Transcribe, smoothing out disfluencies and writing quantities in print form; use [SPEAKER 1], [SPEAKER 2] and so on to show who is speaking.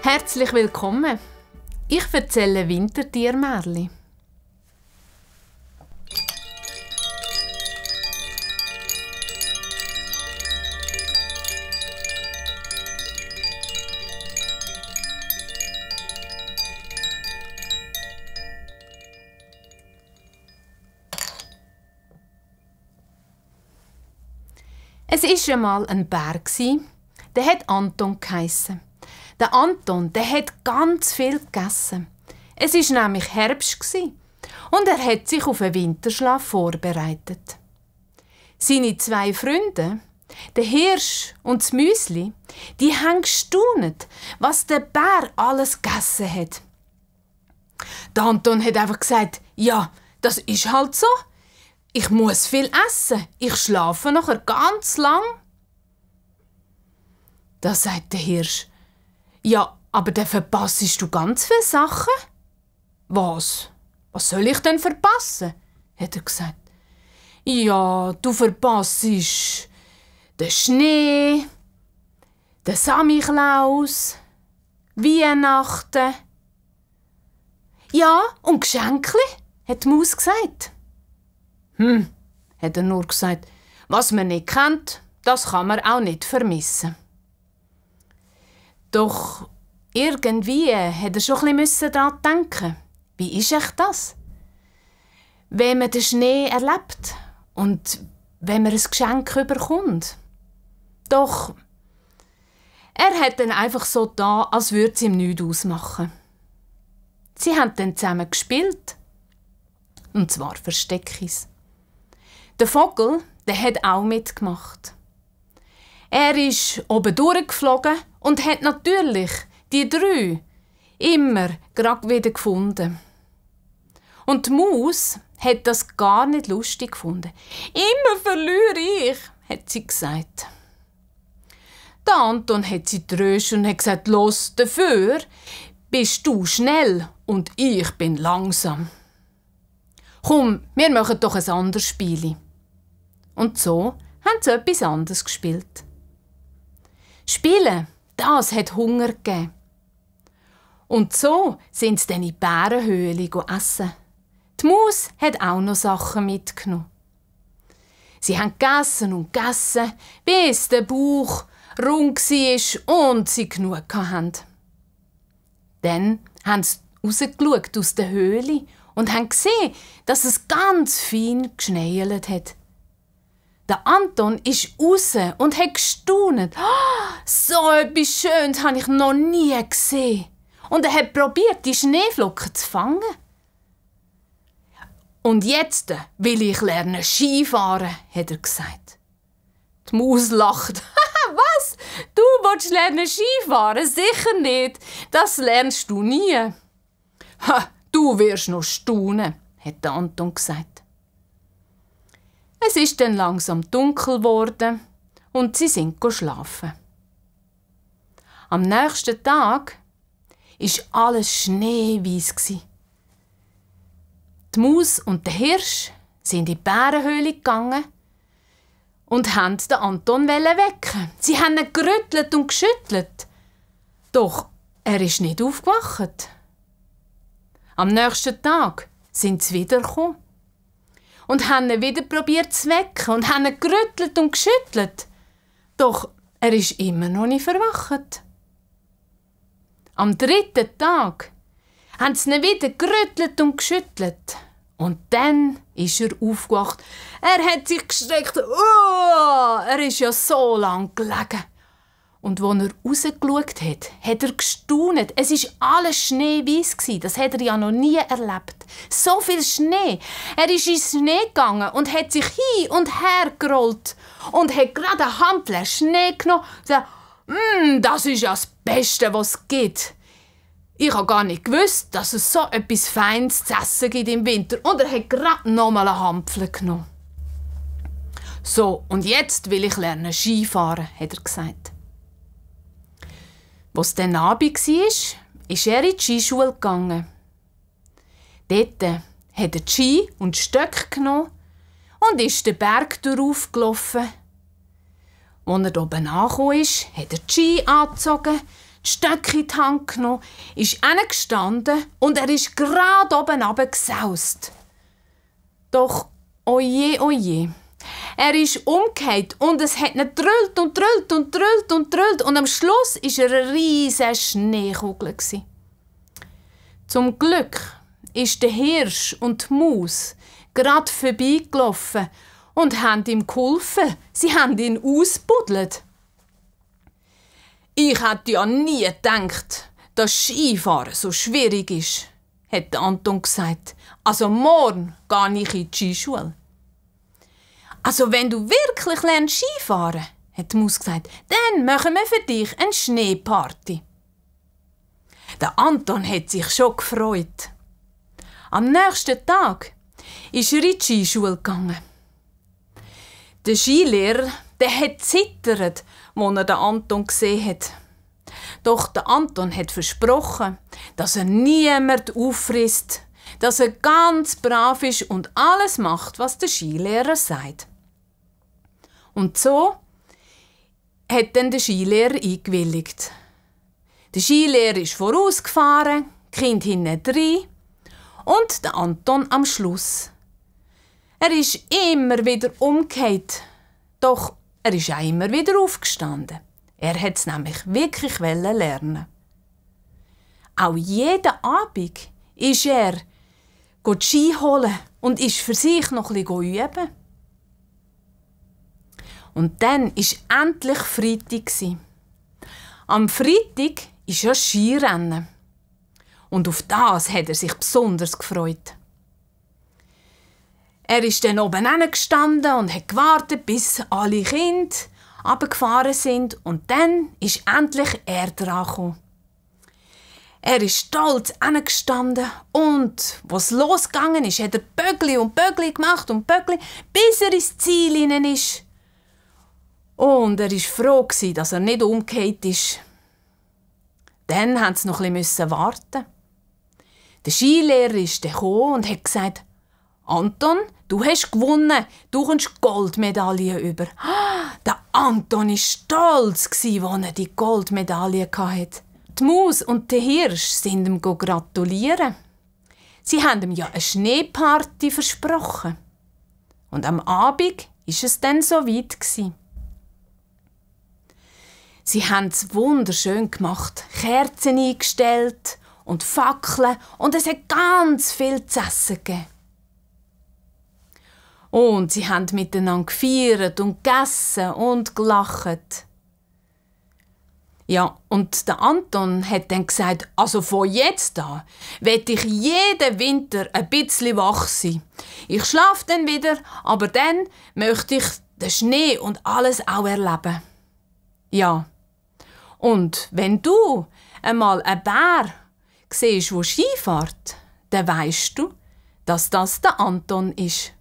[SPEAKER 1] Herzlich willkommen. Ich erzähle Wintertiermärchen. Es war einmal ein Bär, der hat Anton geheissen. Der Anton, der hat ganz viel gegessen. Es war nämlich Herbst und er hat sich auf einen Winterschlaf vorbereitet. Seine zwei Freunde, der Hirsch und das Müsli, die haben gestaunt, was der Bär alles gegessen hat. Der Anton hat einfach gesagt, ja, das ist halt so. Ich muss viel essen. Ich schlafe nachher ganz lang. Da sagt der Hirsch, ja, aber dann verpassest du ganz viele Sachen. Was? Was soll ich denn verpassen? Hat er gesagt. Ja, du verpassest den Schnee, den Samichlaus, Weihnachten. Ja, und Geschenkli, hat die Maus gesagt. Hat er nur gesagt, was man nicht kennt, das kann man auch nicht vermissen. Doch irgendwie hat er schon ein bisschen daran denken. Wie ist echt das? Wenn man den Schnee erlebt und wenn man ein Geschenk überkommt. Doch er hat dann einfach so da, als würde es ihm nichts ausmachen. Sie haben dann zusammen gespielt. Und zwar Versteckis. Der Vogel, der hat auch mitgemacht. Er ist oben durchgeflogen und hat natürlich die drei immer gerade wieder gefunden. Und die Maus hat das gar nicht lustig gefunden. «Immer verliere ich», hat sie gesagt. Der Anton hat sie tröstet und hat gesagt, «Los, dafür bist du schnell und ich bin langsam. Komm, wir machen doch ein anderes Spiel.» Und so haben sie etwas anderes gespielt. Spielen, das hat Hunger gegeben. Und so sind sie dann in die Bärenhöhle essen. Die Maus hat auch noch Sachen mitgenommen. Sie haben gegessen und gegessen, bis der Bauch rund war und sie genug hatten. Dann haben sie rausgeschaut aus der Höhle und haben gesehen, dass es ganz fein geschneit hat. Der Anton ist raus und hat gestaunt. Oh, so etwas Schönes habe ich noch nie gesehen. Und er hat probiert, die Schneeflocken zu fangen. Und jetzt will ich lernen Skifahren, hat er gesagt. Die Maus lacht. Was? Du willst lernen Skifahren? Sicher nicht. Das lernst du nie. Ha, du wirst noch staunen, hat der Anton gesagt. Es ist dann langsam dunkel geworden und sie sind schlafen. Am nächsten Tag war alles schneeweiss. Die Maus und der Hirsch sind in die Bärenhöhle gegangen und wollten den Anton wecken. Sie haben ihn gerüttelt und geschüttelt. Doch er ist nicht aufgewacht. Am nächsten Tag sind sie wiedergekommen und haben ihn wieder probiert zu wecken und haben ihn gerüttelt und geschüttelt. Doch er ist immer noch nicht verwacht. Am dritten Tag haben sie ihn wieder gerüttelt und geschüttelt. Und dann ist er aufgewacht. Er hat sich gestreckt. Oh, er ist ja so lang gelegen. Und als er rausgeschaut hat, hat er gestaunt. Es war alles schneeweiss. Das hat er ja noch nie erlebt. So viel Schnee. Er ist ins Schnee gegangen und hat sich hin und her gerollt. Und hat gerade eine Handvoll Schnee genommen und gesagt, das ist ja das Beste, was es gibt. Ich habe gar nicht gewusst, dass es so etwas Feines zu essen gibt im Winter. Und er hat gerade noch mal eine Handvoll genommen. So, und jetzt will ich lernen Skifahren, hat er gesagt. Als dann Abend war, ist er in die Skischule gegangen. Dort hat er die Ski und die Stöcke genommen und ist den Berg durchgelaufen. Als er oben angekommen ist, hat er die Ski angezogen, die Stöcke in die Hand genommen, ist hingestanden und er ist gerade oben runtergesaust. Doch, oje, oje, er ist umgekehrt und es hat ihn drüllt und drüllt und drüllt und drüllt und am Schluss war er eine riesige Schneekugel. Zum Glück ist der Hirsch und die Maus gerade vorbeigelaufen und haben ihm geholfen. Sie haben ihn ausgebuddelt. Ich hätte ja nie gedacht, dass Skifahren so schwierig ist, hat Anton gesagt. Also morgen gehe ich in die Skischule. Also wenn du wirklich lernst Skifahren, hat die Maus gesagt, dann machen wir für dich eine Schneeparty. Der Anton hat sich schon gefreut. Am nächsten Tag ist er in die Skischule gegangen. Der Skilehrer, der hat zittert, als er den Anton gesehen hat. Doch der Anton hat versprochen, dass er niemand auffrisst, dass er ganz brav ist und alles macht, was der Skilehrer sagt. Und so hat dann der Skilehrer eingewilligt. Der Skilehrer ist vorausgefahren, die Kinder hinten drin und der Anton am Schluss. Er ist immer wieder umgekehrt, doch er ist auch immer wieder aufgestanden. Er wollte es nämlich wirklich lernen. Auch jeden Abend ist er die Ski holen und ist für sich noch ein bisschen üben. Und dann war endlich Freitag. Am Freitag ist ja Skirennen. Und auf das hat er sich besonders gefreut. Er ist dann oben gestanden und hat gewartet, bis alle Kinder runtergefahren sind. Und dann ist endlich er dran gekommen. Er ist stolz gestanden und, als es losgegangen ist, hat er Bögli und Bögli gemacht und Bögli, bis er ins Ziel hinein ist. Und er war froh, dass er nicht umgekehrt ist. Dann mussten sie noch ein bisschen warten. Der Skilehrer ist dann gekommen und hat gesagt, Anton, du hast gewonnen, du kommst Goldmedaille über. Der Anton war stolz, als er die Goldmedaille hatte. Die Maus und der Hirsch sind ihm gratulieren. Sie haben ihm ja eine Schneeparty versprochen. Und am Abend war es dann so weit. Sie haben es wunderschön gemacht, Kerzen eingestellt und Fackeln und es hat ganz viel zu essen gegeben. Und sie haben miteinander gefeiert und gegessen und gelacht. Ja, und der Anton hat dann gesagt, also von jetzt an will ich jeden Winter ein bisschen wach sein. Ich schlafe dann wieder, aber dann möchte ich den Schnee und alles auch erleben. Ja, und wenn du einmal einen Bär siehst, der Ski fährt, dann weisst du, dass das der Anton ist.